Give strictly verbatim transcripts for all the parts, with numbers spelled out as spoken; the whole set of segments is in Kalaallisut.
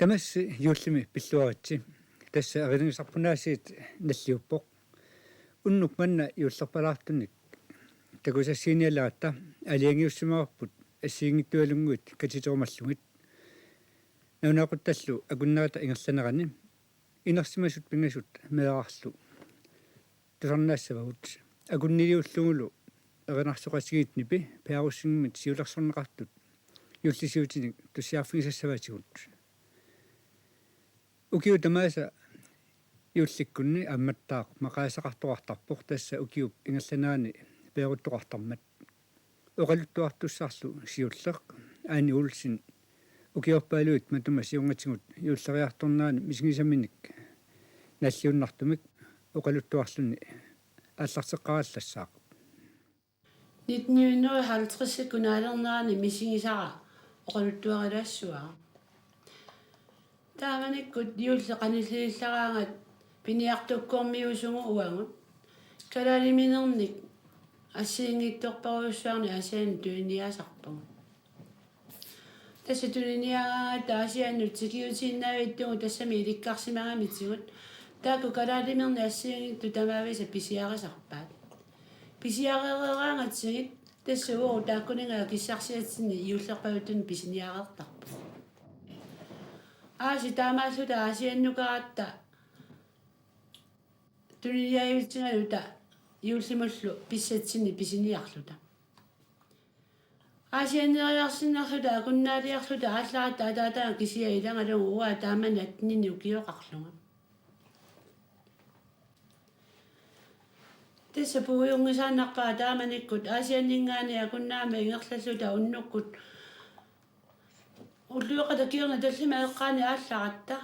Tamassi juullimi pilluaritsi. Tassa erinarsorpunaasit nalliuppoq. Unnuk manna juullerpalaartunik takusassiinialaaratta aalajangiussimavarput assigiinngitsualunnguit katiterumallutik. Nalunaaquttaallu akunnerata ingerlanerani inersimasut pingasut meerarlu tusarnaassavagut. Akunniliullugulu erinarsoqatigiit nipi Pearussingimit siulersorneqartut juullisiutinik tussiarfigisassavatigut. Ukiut tamaasa juullikkunni ammattaaq maqaasisaqartoqartarpoq, tassa ukiup ingerlanerani peeruttoqartarmat. Oqaluttuartussarlu siulleq Aani Olsen ukiorpaaluit matuma siornatigut juulleriartornerani misigisaminik nalliunnartumik oqaluttuarluni aallarteqqarallassaaq. Nitten hundrede og halvtreds-ikkut naalernerani misigisara oqaluttuarilaassavara. Taamanikkut juulli qanillilillaraangat piniartukkormiuusugut uagut kalaaliminernik assigiinngitsorpassuarnik Aasiannut tuniniaasarpugut. Tassa tuniniaagaangatta Aasiannut tikiutiinnaavittugut tassami ilikkarsimagamitigut. Taakku kalaaliminernik assigiinngitsut tamaavisa pisiarisarpaat. Pisiareeraangatsigit tassa uagut taakkuninnga akissarsiatsinni juullerpaluttunik pisiniareertarpugut. Aasiit taamaalluta Aasiannukaratta tuniniaavitsigaluta juullimullu pissatsinnik pisiniarluta. Aasianneriarsinnarluta akunnaaliarluta aallaratta ataataga kisiat ilagalugu uanga taamani atteninni ukioqarlunga. Tassa puigunngisaannarpara taamanikkut Aasianninngaanniit akunnaamut ingerlalluta unnukkut ulluiqata kingorna tallimat eqqaani aallaratta.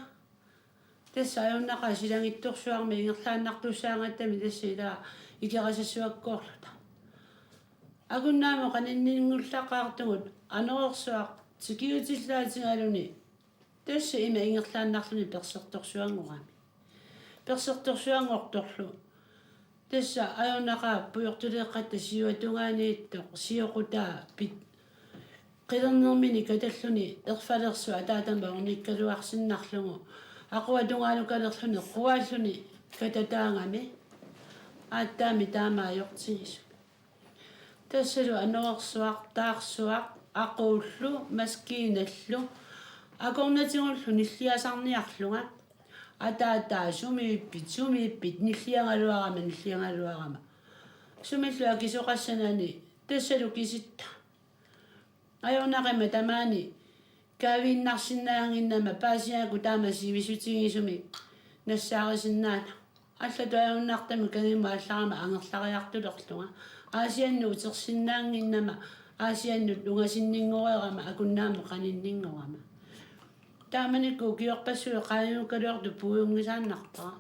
Tassa ajornaqaaq silagittorsuarmik ingerlaannartussaagatta tassa ila Ikerasassavakkoorluta. Akunnaamut qaninninngullaqaartugut anorersuaq tikiutillaatigaluni tassa ima ingerlaannarluni persertorsuanngorami. Persertorsuanngortorlu tassa ajornaqaaq pujortuleeqqatta siuatungaaniittoq sioqutaa pit- qilernermini katalluni erfalersoq ataatama ornikkaluarsinnarlugu aquata tungaanukalerluni quaalluni katataagami aatsaammi taama ajortigisumi. Tassalu anorersuaq, taarsuaq, aquullu, maskiinallu akornatigullu nilliasarniarlunga. Ataataa sumiippit, sumiippit nilliagaluarama, nilliagaluarama. Sumillu akisoqassanani tassalu kisitta. Ajornaqimmat tamaani kaaviinnarsinnaannginnama paasigakku taama sivisutigisumik nassaarisinnaanani. Allatut ajornartumik kangimut aallarama angerlariartulerlunga. Aasiannut utersinnaannginnama Aasiannut ungasinninngorama akunnaamut qaninninngorama. Taamanikkut ukiorpassuit qaangiukkaluartut puigunngisaannarpara.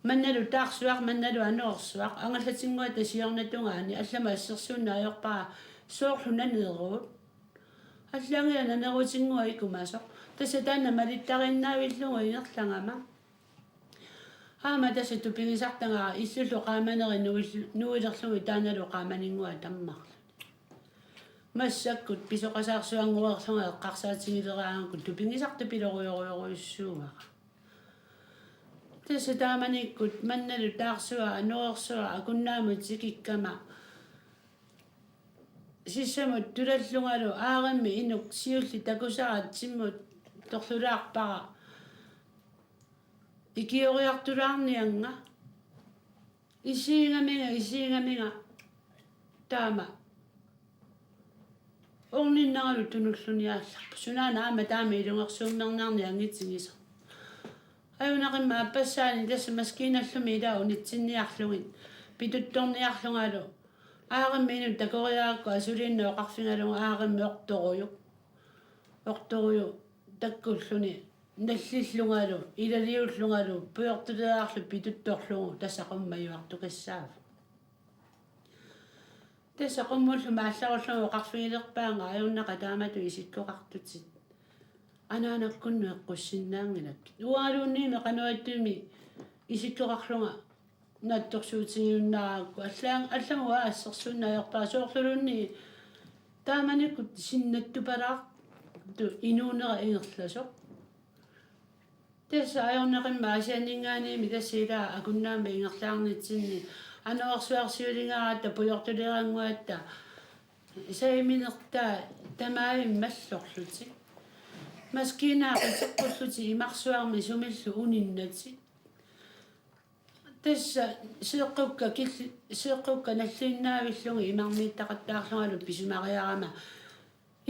Mannalu taarsuaq, mannalu anorersuaq, angallatinnguatta siornatungaani allamut assersuunneq ajorpara soorlu naneruut. Allaanngilaq naneruutinnguaq ikumasoq. Tassa taanna malittariinnaavillugu ingerlagama. Aamma tassa tupigisartagara illullu qaamaneri nuil-, nuilerlugit taannalu qaamaninnguaq tammarluni. Massakkut pisoqasaarsuanngoreerlunga eqqarsaatigileraangakku tupigisartupilorujorujorujussuuara. Tassa taamanikkut mannalu taarsuaq anorersuaq akunnaamut tikikkama sissamut tulallungalu aarimmi inuk siulleq takusara timmut torlulaarpara ikioriartulaarniannga. Isigigaminga, isigigaminga taama orninnaralu tunulluniaallarpoq. Sunaana aamma taama ilungersuummernerni angitigisoq. Ajornaqimmat aappassaani tassa maskiinallumi ila unitsinniarlugit pituttorniarlungalu aarimmi inuk takoriarakku asuliinnaq oqarfigalugu aarimmi ortorujuk. Ortorujuk takkulluni nallillungalu, ilaliullungalu, pujortuleeraarlu pituttorlugu tassa qummajuartukassaavat. Tassa qummullu aallarullunga oqarfigilerpaanga ajornaqaaq taamatut isikkoqartutit. Anaanakkunnut eqqussinnaanngilakkit. Uangaluunniimmi qanoq ittumik isikkoqarlunga naatsorsuutigiunnaarakku allaan-, allamut assersuunneq ajorpara soorluluunniit taamanikkut sinnattupalaartoq inuunera ingerlasoq. Tassa ajornaqimmat Aasianninngaanniimmi tassa ilaa Akunnaammat ingerlaarnitsinni anorersuarsiuligaaratta pujortuleeranguatta saiminertaa tamaavimmi mallorlutik. Maskiinaa qiteqqullutik imarsuarmi sumillu uninnatik. Tassa seeqqukka killi-, seeqqukka nalliinnaavillugit imarmiittaqattaarlungalu pisumariarama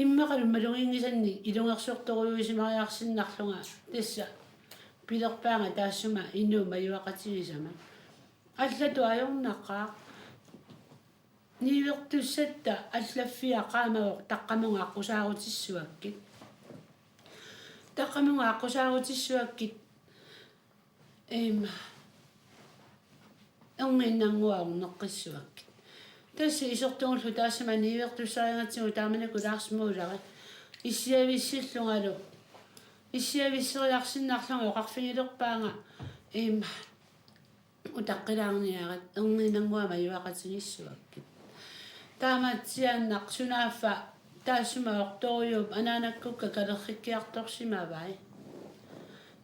immaqalu maluginngisannik ilungersortorujuusimariarsinnarlunga tassa pilerpaanga taassuma inuup majuaqatigisama. Allatut ajornaqaaq. Niuertussatta allaffia qaamavoq taqqamunga aqqusaarutissuakkit. Taqqamunga aqqusaarutissuakkit, eem, erniinnannguaq orneqqissuakkit. Tassa isertugullu taassuma niuertussarigatsigu taamanikkut Lars Møller issiavissillungalu, issiavisseriarsinnarlunga oqarfigilerpaanga, eem, utaqqilaarniarit erniinnannguaq majuaqatigissuakkit. Taamaatsiaannaq sunaaffa taassuma ortorujuup anaanakkukka kalerrikkiartorsimavai.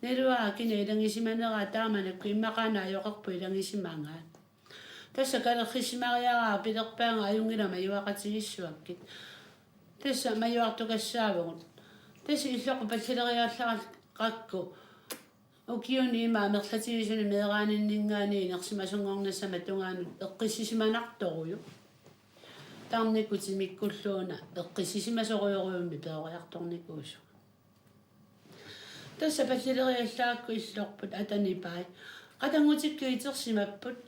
Naluara kina ilagisimanera taamanikkut immaqaana ajoqerput ilagisimagaat. Tassa kalerrissimariaraara pilerpaanga ajunngilaq majuaqatigissuakkit. Tassa majuartukassaavugut. Tassa illoqqup pallileriallarakku ukiuni ima amerlatigisuni meeraaninninngaanniit inersimasunngornissamut tungaanut eqqissisimanartorujuk. Tarnikkut timikkulluuna eqqissisimasorujorujummik peroriartornikuusunga. Tassa pallileriallarakku illorput atanipai qatanngutikkut itersimapput.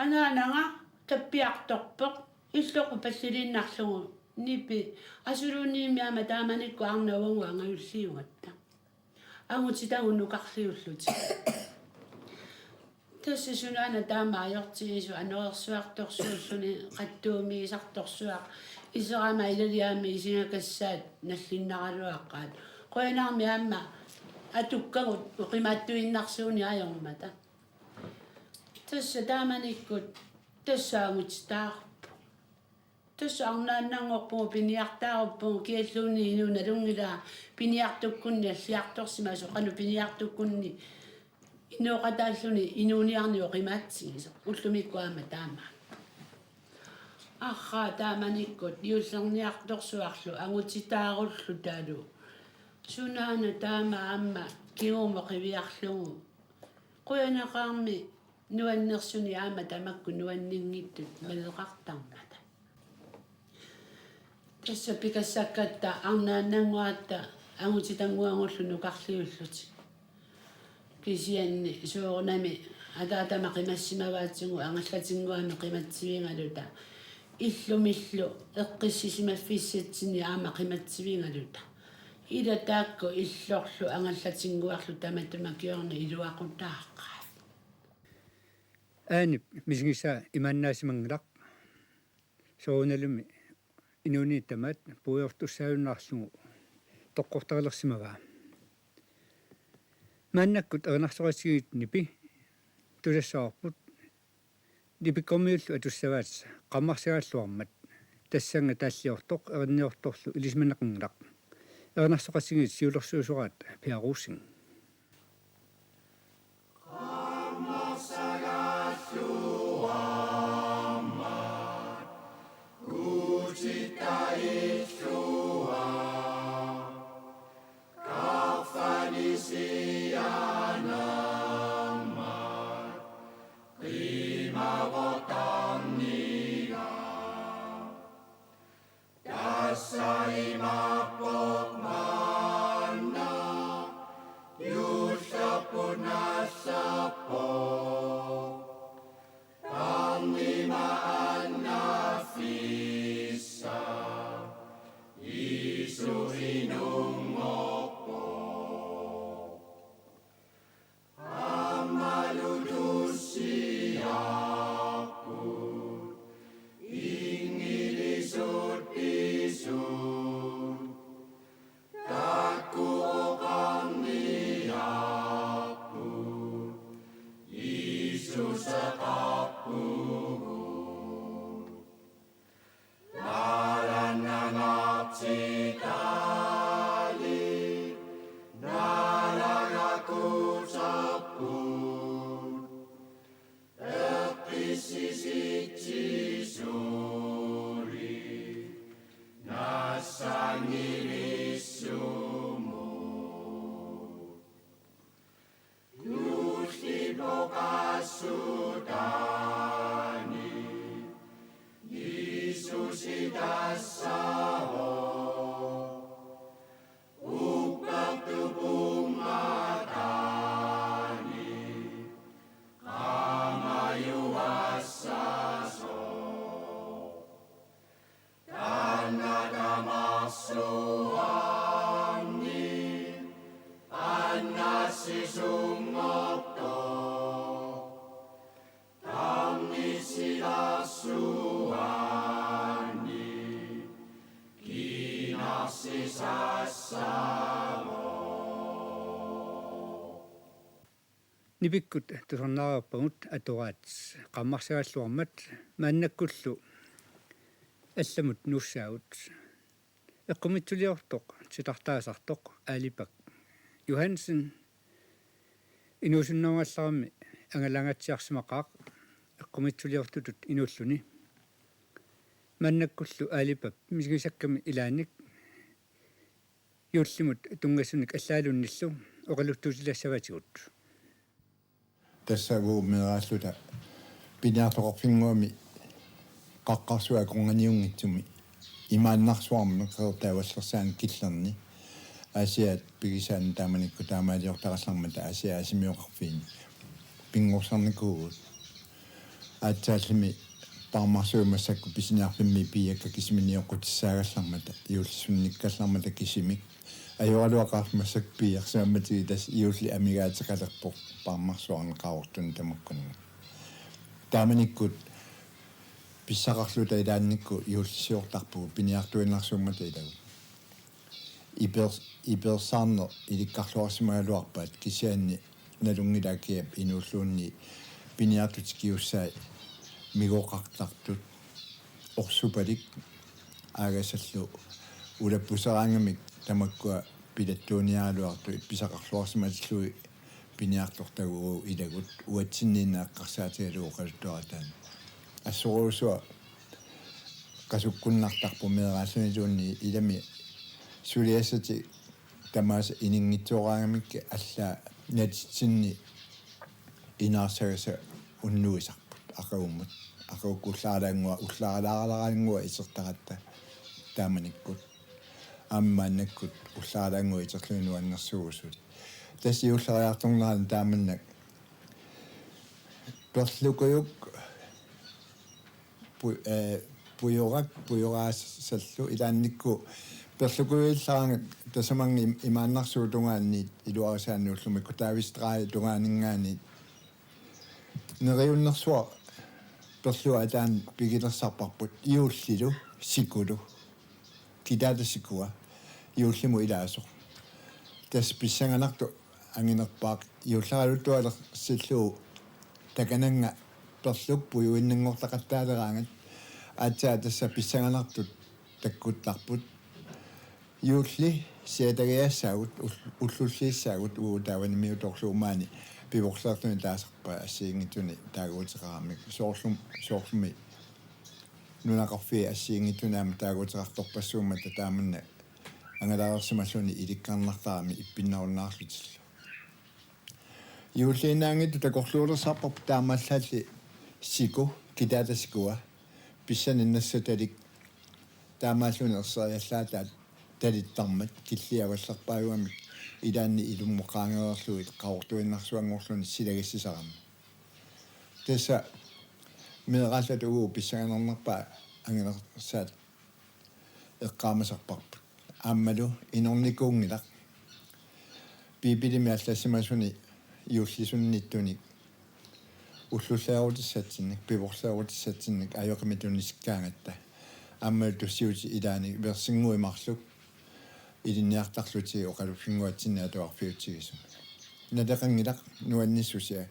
Anaanaga tappiartorpoq, illoqqup palliliinnarlugu nipi asuluunniimmi aamma taamanikkut arnat uagut angajulliugatta. Angutitagut nukarliullutik. Tassa sunaana taama ajortigisoq anorersuartorsuulluni qattuumiisartorsuaq iserama ilaliami isigakassaat nallinnaraluaqaat. Qujanarmi aamma atukkagut oqimaattuinnarsuunik ajormata. Tassa taamanikkut tassa angutitaaruppugut. Tassa arnaannanngorpugut piniartaaruppugut kialluunniit inuup nalunngilaa piniartukkunni alliartorsimasoq qanoq piniartukkunni inooqataalluni inuuniarneq oqimaatsigisoq ullumikkut aamma taamaappoq. Arraa taamanikkut juullerniartorsuarlu angutitaarullutalu. Sunaana taama aamma kingumut qiviarlugu. Qujanaqaarmi nuannersunik aamma tamakku nuanninngitsut maleqartarmata. Tassa pikassakkatta arnaannannguatta angutitannguagullu nukarliullutik. Kisianni soorunami ataatama qimassimavaatsigu angallatinnguamik qimatsivigaluta illumillu eqqissisimaffissatsinnik aamma qimatsivigaluta. Ila taakku illorlu angallatinnguarlu tamatuma kingorna iluaqutaaqaat. Aanip misigisaa imaannaasimanngilarput. Soorunalimi inuuniit tamaat puigortussaajunnaarlugu toqqortarilersimavaa. Maannakkut erinarsoqatigiit nipi tusassaqarput. Nipikkormiullu atussavaat qammarsagaalluarmat tassannga taalliortoq erinniortorlu ilisimaneqanngilaq. Erinarsoqatigiit siulersuisoraat Per Rosing. Angilissumut. Kuulli pokassuutaani Jiisusi tassavoq. Uppertup ungataani qaamajuassasoq. Taanna tamarsuarni annassisunngortoq. Tammisilarsuarni kinarsisassaavoq. Nipikkut tusarnaarpagut atoraat qaammarsagalluarmat maannakkullu allamut nuussaagut. Eqqumiitsuliortoq titartaasartoq Aalipak Johansen inuusunnerugallarami angalaangaatsiarsimaqaaq eqqumiitsuliortutut inuulluni. Maannakkullu Aalipap misigisakkami ilaannik juullimut tunngasunik allaalunnillu oqaluttuutilassavatigut. Tassa uagut meeraalluta piniartoqarfinnguami qaqqarsuaq akornanniunngitsumi imaannarsuarmi Qeqertaavallersaani killerni Aasiaat pigisaanni taamanikkut taamaaliortaqallarmata Aasiaat Asimioqarfiini pinngorsarnikuuvugut. Aatsaallimi paarmarsuit massakkut pisiniarfimmi piiakka kisimi nioqqutissaagallarmata, juullisunnikkallarmata kisimik. Ajoraluaqaaq massakkut piiarsimammatigut tassa juulli amigaateqalerpoq paarmarsuarneqaruttuni tamakkununnga. Taamanikkut pissaqarluta ilaannikkut juullisiortarpugut piniartuinnarsuummata ilagut. Iper-, ipersaarneq ilikkarluarsimagaluarpaat kisianni nalunngilaat kiap inuulluunniit piniartut tikiussaat migoqartartut orsupalik aagasallu ulappuseraangamik tamakkua pilattuuniaraluartut pisaqarluarsimatillugit piniartortagut ilagut uatsinniinnaq eqqarsaatigalugu oqaluttuarataani. Assorujussuaq qasukkunnartarpoq meeraalluniluunniit ilami suliassatik tamaasa ininngitsooraangamikkit allaat natitsinni inaarsagasa unnuisarput aqagummut aqagukku ullaaralaannguaq ullaaralaagalaraannguaq itertaratta taamanikkut aamma maannakkut ullaaralaannguaq iterlugit nuannersuugut suli. Tassa juulleriartornerani taamannak perlukujuk pu-, eh, pujorak, pujoraasallu ilaannikkut perlukujuillaraangat tasamannga im-, imaannarsuup tungaanniit iluarisaanut ullumi kutaavistraaja tungaaninngaanniit neriunnersuaq perluup ataani pigilersarparput juullilu sikulu. Kitaata sikua juullimut ilaasoq. Tassa pissanganartoq anginerpaaq juulleraluttualersillugu takanannga perluk pujuinnanngortaqattaaleraangat aatsaat tassa pissanganartut takkuttarput. Juulli siatagiassaagut ul-, ullulliissaagut uagut taavanimiutoorlugu maani pivorleerluni taasarpaat assigiinngitsuni taaguuteqaramik soorlum-, soorlumi nunaqarfiit assigiinngitsuni aamma taaguuteqartorpassuummata taamanna angalareersimalluni ilikkarnartarami ippinnarunnaarlutillu. Juulliinnaanngitsoq takorluulersarparput taamaallaalli siku, kitaata sikua, pissanik nassatalik taamaalluni erseriallaataat talittarmat killiavallerpaajugamik ilaanni ilummukaangereerlugit qaqortuinnarsuanngorluni silagissisarami. Tassa meeraalluta uagut pissanganarnerpaat anginersaat eqqaamasarparput. Aammalu inornikuunngilaq. Biibilimi allassimasuni juullisunnittunik ullulleerutissatsinnik, pivorleerutissatsinnik ajoqimit tunisikkaangatta. Aammalu tussiutit ilaanni versinnguit marluk ilinniartarlutigit oqaluffinnguatsinni atuarfiutigisumik. Naleqanngilaq nuannissusia.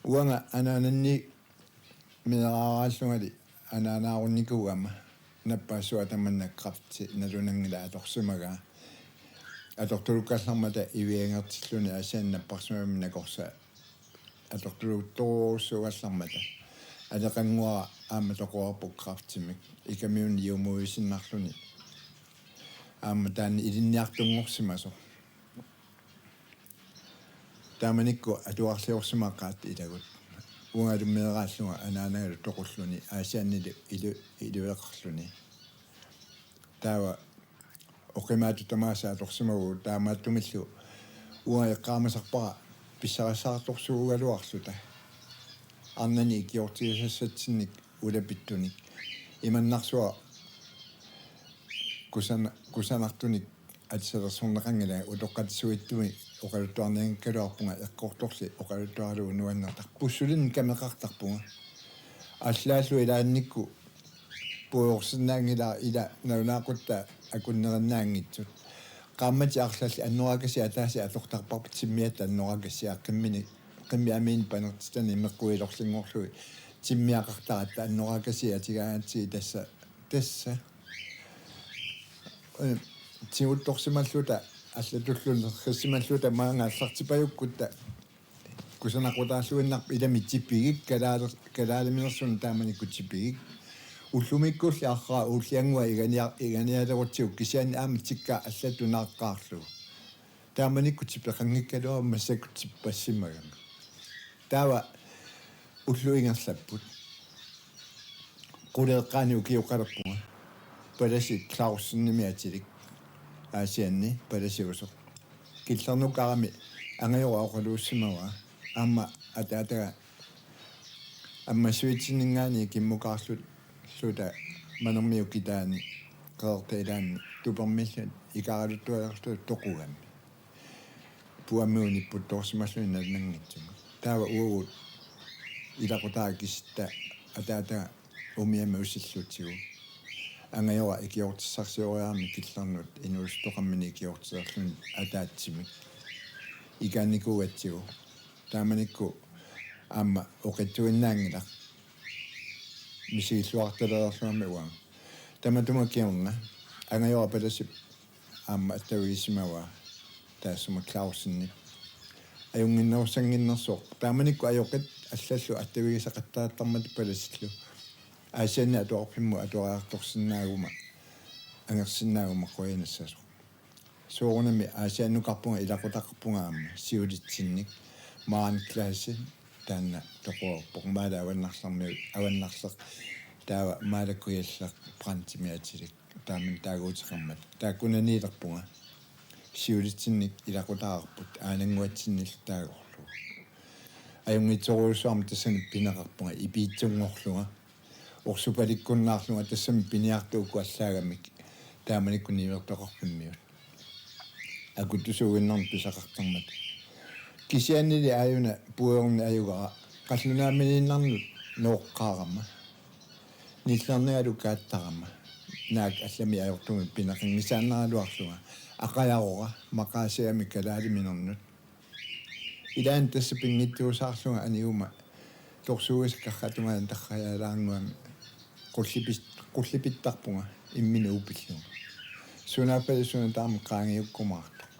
Uanga anaananni meeraaraallungali anaanaarunnikuugama nappaassuaq tamanna kræfti nalunanngilaq atorsimagaa. Atortulukkallarmata iviangertilluni Aasianni napparsimavimmi nakorsaq atortuluttorujussuugallarmata. Aleqannguara aamma toquarput kræftimik ikamiunni juumuisinnarluni. aamma taanna ilinniartunngorsimasoq. Taamanikkut atuarliorsimaqaat ilagut. Uangalu meeraallunga anaanagalu toqulluni Aasiannilu ilu-, ilueqarluni. Taava oqimaatut tamaasa atorsimavugut, taamaattumillu uanga eqqaamasarpara pissarissaartorsuugaluarluta. Arnani ikiortigisassatsinnik ulapittunik. Imannarsuaq kusana-, kusanartunik atisalersorneqanngilanga, utoqqatsuittumik oqaluttuarnianngikkaluarpunga, eqqortorli oqaluttuaralugu nuannertarpoq. Bussulinnik kameqartarpunga. Allaallu ilaannikkut puigorsinnaanngilara, ila nalunaaqutaq akunnerinnaanngitsut. Qaammatit arlallit annorakasiit ataaseq atortarparput, timmiatta annorakasiit qimmini, qimmit amiinik panertitani meqqut ilorlinngorlugit timmiaqartaratta annorakasiit atigaangatsigit tassa, tassa. Eh, tiguttorsimalluta allatullu nerrissimalluta maanga aallartipajukkutta kusanaqutaalluinnarpoq, ilami tipigik kalaale-, kalaaliminersunut taamanikkut tipigik. Ullumikkulli arraa uulliannguaq igania-, iganialerutsigu kisianni aamma tikkaa allatut naaqqaarlugu. Taamanikkut tipeqanngikkaluarput massakkut tippassimagami. Taava ullut ingerlapput. Qulit eqqaanni ukioqalerpunga. Palasi Clausenimik atilik. Aasianni palasiusoq. Killernukarami angajora oqaluussimavaa. Aamma ataataga ammassuitsinninngaanniit kimmukaarluta manermiut kitaani qeqertat ilaanni tupermillu ikaraluttualerluta toqugami. Puammiut nipputtoorsimalluni nalunanngitsumik. Taava uagut ilaqutariit kisitta ataataga umiami usillutigu. Angajora ikiortissarsioriarami killernut inuusuttoqarmini ikiortiserluni ataatsimik. Ikaannikuugatsigu. Taamanikkut aamma oqitsuinnaanngilaq. Misigilluartalereerlugami uanga. Tamatuma kingorna angajora palasip aamma attavigisimavaa taassuma Clausenip. Ajunnginnerussannginnersoq. Taamanikkut ajoqit allallu attavigisaqattaartarmata palasillu. Aasianni atuarfimmut atuariartorsinnaaguma, angersinnaaguma qujanassasoq. Soorunami Aasiannukarpunga ilaqutaqarpunga aamma siulitsinnik. Maren Clausen taanna toquerpoq, Maale Avannarlermi-, Avannarleq, taava Maala Kujalleq Brandtimik atilik. Taamani taaguuteqarmat. Taakkunaniilerpunga. Siulitsinnik ilaqutaqarput aanannguatsinnillu taagorlugu. Ajunngitsorujussuarmik tassani pineqarpunga ipiitsunngorlunga. Orsupalikkunnaarlunga tassami piniartut uku allaagamik taamanikkut niuertoqarfimmiut. Akuttusuuginnarmik pisaqartarmata. Kisiannili aajuna puiorneq ajugara qallunaaminiinnarnut nooqqaarama. Nillernialu kaattarama. Naak allamik ajortumik pineqanngisaannaraluarlunga. Aqajarora maqaasiami kalaaliminernut. Ilaanni tassa pinngitsuusaarlunga aniguma torsuugisa karratungaani tarrajaalaarnguami qullipis-, qullipittarpunga imminut upillunga. Sunaaffali suna tamarmi qaangiukkumaartoq.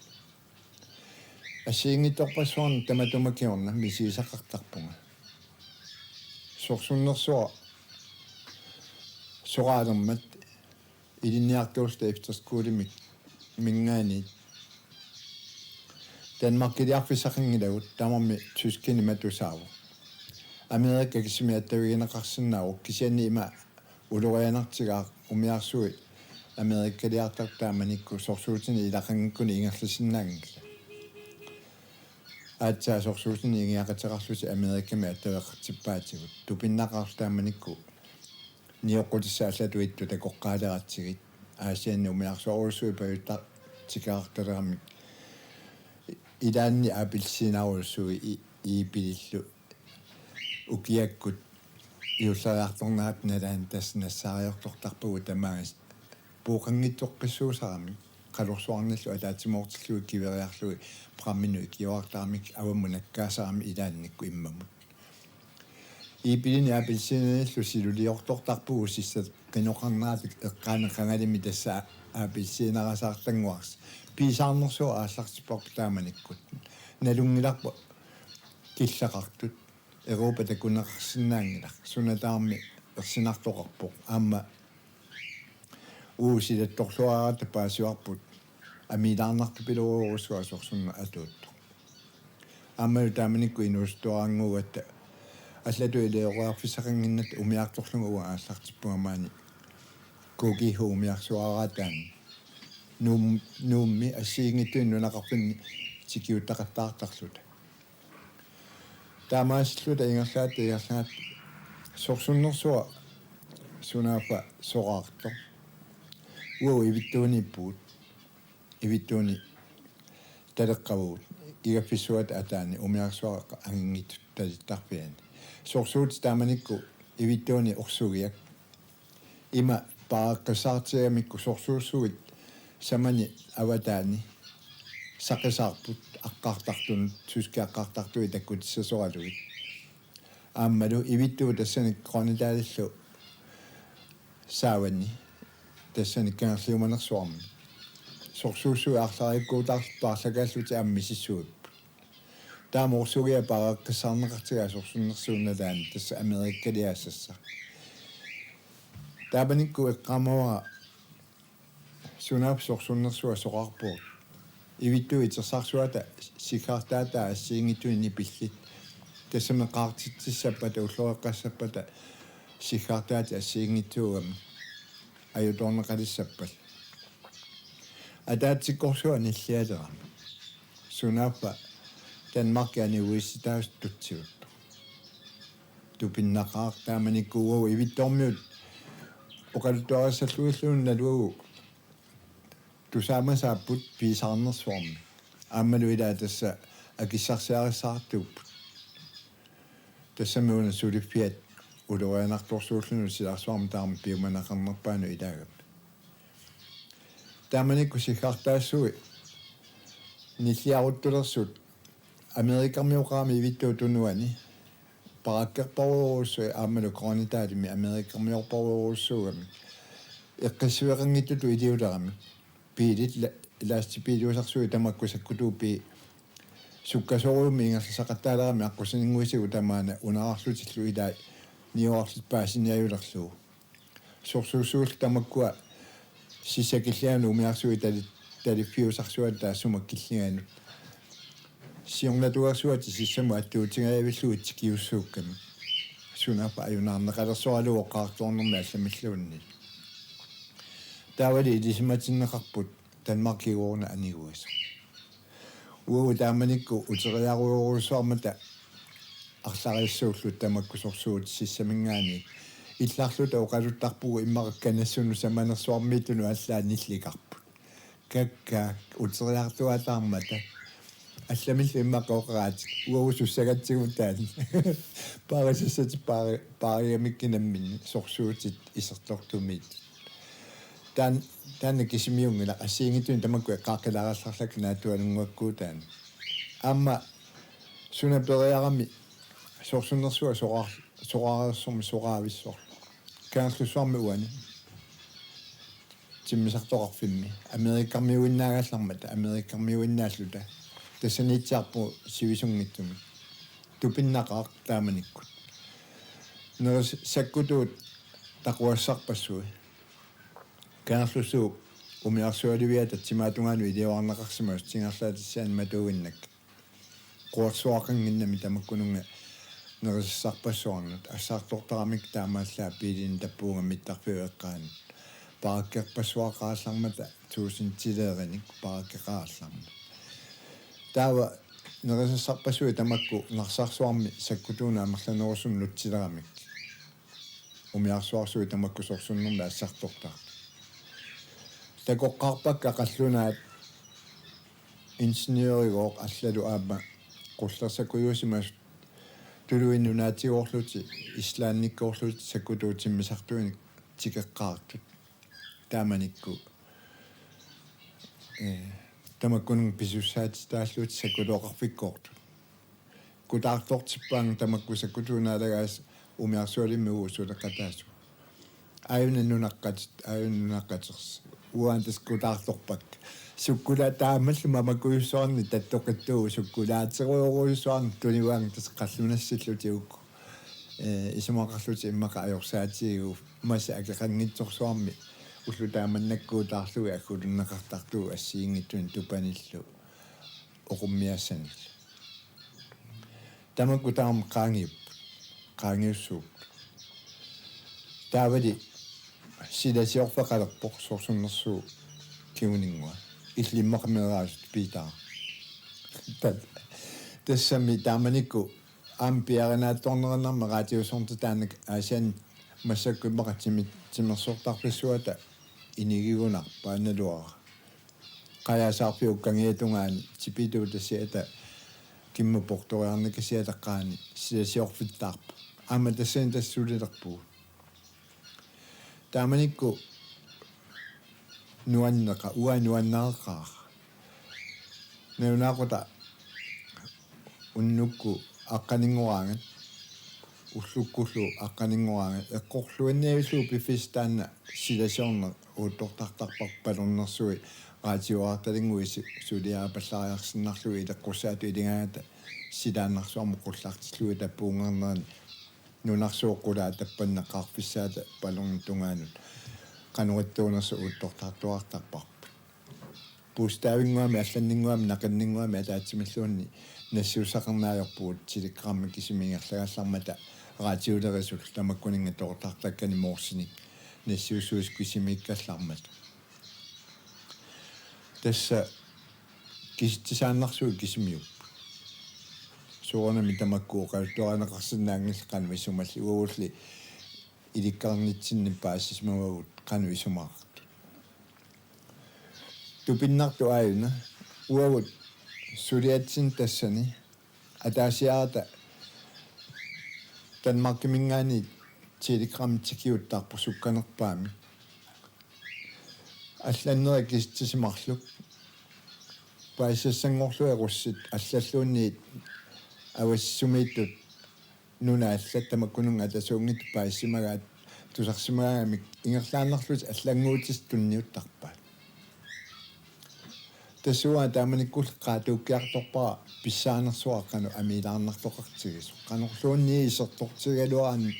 Assigiinngitsorpassuarnik tamatuma kingorna misigisaqartarpunga. Sorsunnersuaq soraalermat ilinniartuusup efterskolimik minngaanniit Danmarkiliarfissaqanngilaq, tamarmi tyskinik matusaavoq. Amerika kisimi attavigineqarsinnaavoq, kisianni ima ulorianartigaaq umiarsuit Amerikaliartartut taamanikkut sorsuutinik ilaqanngikkunik ingerlasinnaanngillat. Aatsaat sorsuutinik ingiaqateqarlutik Amerikami attaveqartippaatigut. Tupinnaqaaq taamanikkut nioqqutissat allatut ittut takoqqaaleratsigit. Aasianni umiarsuarujussuit pajuttartikaartaleramik. Ilaanni appelsiinarujussuit i-, Iipilillu ukiakkut juulleriartornerata nalaani tassa nassaariortortarpagut tamaasa puuqanngitsoqqissuusaramik, qalorsuarnillu ataatsimoortillugit kiveriarlugit pramminut ikiorartaramik avammut nakkaasarami ilaannikkut immamut. Iipilini appelsiinanillu siluliortortarpugut sissap qinoqarnerata eqqaani qangalimi tassa appelsiinarasaartannguarsi. Piisaarnersuaq aallartipparput taamanikkut. Nalunngilarput killeqartut. Europa takuneqarsinnaanngilaq. Suna tamarmi ersinartoqarpoq. Aamma uusilattorluaratta paasivarput amiilaarnartupiloorusua sorsunneq atuuttoq. Aammalu taamanikkut inuusuttuaraannguugatta allatut ilioriarfissaqannginnatta umiartorlunga uanga aallartippunga maani K G H umiarsuaraataani Nuum-, Nuummi assigiinngitsunik nunaqarfinni tikiuttaqattaartarluta. Taamaasilluta ingerlaat ingerlaat sorsunnersuaq sunaaffa soraartoq. Uagut Ivittuuniippugut. Ivittuuni taleqqavugut igaffissuata ataani umiarsuaq anginngitsup talittarfiani. Sorsuutit taamanikkut Ivittuuni orsugiak. Ima paaqqissaartigamikku sorsuussuit samani avataani saqisaarput aqqartartunut, tyskit aqqartartui takkutissasoralugit. Aammalu Ivittuut tassani Grønnedalillu saavani tassani kangerliumanersuarmi. Sorsuussuit arlariikkuutaarlutik paarlakaallutik aamma misissuipput. Taama orsugiaq paaqqissaarneqartigaa sorsunnersuup nalaani tassa Amerikaliaassaaq. Taamanikkut eqqaamavara sunaaffa sorsunnersuaq soraarpugut. Ivittuut itersarsuata siggartaataa assigiinngitsunik nipillit. Tassami qaartitsissappata ulloreqqassappata siggartaatit assigiinngitsuugamik ajutoorneqalissappat. Ataatsikkorsuaq nillialerami. Sunaaffa Danmarkip aniguisitaasut tutsigut. Tupinnaqaaq taamanikkut uagut Ivittuormiut oqaluttuarissallugilluunniit naluagut tusaamasaapput piisaarnersuarmi. Aammalu ilaat tassa akissarsiarissaartuupput. Tassami una suliffiat ulorianartorsuulluni silarsuarmi taama piumaneqarnerpaanut ilaagami. Taamanikkut siggartaassui nilliaruttulersut Amerikarmioqarami Ivittuup tunuani parakkerparuurussui aammalu Grønnedalimi Amerikarmiorparuurussuugami eqqissiveqanngitsutut iliulerami. Biilit la-, lastbiiliusarsui tamakku sakkutuuppii sukkasoorujussuarmik ingerlasaqattaalerami aqqusininnguisigut tamaana unaarlutillu ilai niuarlutik paasiniajulerlugu. Sorsuussuillu tamakkua sissakillianut umiarsuit tali-, taliffiusarsuata taassuma killinganut. Siornatugarsuatit sissamut attuutingajavillugu tikiussuukkamik. Sunaaffa ajunaarneqalersoralugu oqaartoornermi allamilluunniit. Taavali ilisimatinneqarput Danmarkip kingorna aniguisoq. Uagut taamanikkut uteriarujorujussuarmata arlariissuulluta tamakku sorsuutit sissaminngaanniit illarluta oqaluttarpugut immaqa kanassunut samanersuarmiittunut allaat nillikarput. Kakkaak uteriartuaataarmata. Allamillu immaqa oqaraatit uagut sussagatsigu taanna. Paarisassatit paari-, paarigamikku namminneq sorsuutit isertortumiit. Taan-, taanna kisimiunngilaq assigiinngitsunik tamakku eqqaaqqilaarallarlakka naatsualunnguakkuutaani. Aamma suna periarami sorsunnersuaq soraar-, soraareersormi soraavissorlu. Kangerlussuarmi uani timmisartoqarfimmi Amerikarmiuinnaagallarmata Amerikarmiuinnaalluta tassaniitsiarpugut sivisunngitsumik. Tupinnaqaaq taamanikkut. Neris-, sakkutuut taquassarpassui. Kangerlussuup umiarsualiviata timaatungaanut iliorarneqarsimasut singerlaatissaanik matuuginnakku. Quersuaqannginnami tamakkununnga nerisassarpassuarnut assaartortaramik taamaallaat biilinik tappuunga mittarfiup eqqaanut. Parakkerpassuaqarallarmata tuusintileerinik parakkeqarallarmat. Taava nerisassarpassui tamakku Narsarsuarmi sakkutuunut amerlanerusunut nutsileramik. Umiarsuarsuit tamakku sorsunnermi assartortartut. Takoqqaarpakka qallunaat ingeniørigooq allalu aamma qullersakkujuusimasut tuluit nunaatigoorlutik Islandikkoorlutik sakkutuut timmisartuinik tikeqqaartut. Taamanikkut, eh, tamakkununnga pisussaatitaallutik sakkutoqarfikkoortut. Kutaartortippaannga tamakku sakkutuut naalagaasa umiarsualimmik uagut suleqataasut. Aajuna nunaqqat, aajuna nunaqqatersi. Uanga tassa kutaartorpakka. Sukkulaat taamallu mamakkujussuarnik tattoqittuuvoq sukkulaaterujorujussuarnik tunivaannga tassa qallunassillutik uku. Eh, isumaqarlutik immaqa ajorsaatigigatta massa akeqanngitsorsuarmi Ullut taamannakkuutaarlugit aggulunneqartartut assigiinngitsunik tupanillu oqummiassanillu. Tamakku taama qaangiupput, qaangiussuupput. Taavali silasiorfeqalerpoq sorsunnersuup kinguninngua. Illit immaqa meeraasut Piitaq. Ta-, tassami taamanikkut aamma piaarinaattornerinermi raatiusornit taanna Aasianni massakkut immaqa timi-, timersortarpassuata inigigunarpaa naluara. Qajasaarfiup kangiatungaani Tipitu tasiata kimma portoriarnikasiata qaani silasiorfittaarpoq. Aamma tassani tassa sulilerpugut. Taamanikkut nuanneqa-, uanga nuannareqaara. Nalunaaqutaq unnukkut aqqaninngoraangat, ullukkullu aqqaninngoraangat, eqqorluinnavillugu piffissaq taanna silasiorneq uuttortartarparput Palunngersui raatiuaartalinnguit su-, suliaripallariarsinnarlugit ileqqussaatut iligaangata silaannarsuarmut qullartillugit tapuungarnerani nunarsuup qulaa tappanna qaarfissaata Palunngeq tungaanut qanoq ittuunersoq uuttortartuartarparput. Bogstavinnguamik, allanninnguamik, naqinninnguamik ataatsimilluunniit nassiussaqarneq ajorpugut, telegrammi kisimi ingerlagallarmata raatiulerisullu tamakkuninnga toortartakkani Morsenik nassiussuseq kisimiikkallarmat. Tassa kisitsisaannarsuit kisimiupput. Soorunami tamakku oqaluttuarineqarsinnaanngillat qanoq isumallit, uagulli ilikkarnitsinni paasisimavagut qanoq isumaqartut. Tupinnartoq aajuna, uagut suliatsinni tassani ataasiarata Danmarkiminngaanniit telegrammi tikiuttarpoq sukkanerpaamik. Allannerit kisitsisimarluk paasisassanngorlugit russit allalluunniit Avassisumiittut nunat allat tamakkununnga atasuunngitsut paasisimagaat tusarsimagaangamik ingerlaannarlutik allannguutissat tunniuttarpaat. Tassa uanga taamanikkulli qaatuukkiartorpara pissaanersuaq qanoq amiilaarnartoqartigisoq. Qanorluunniit isertortigigaluaraanni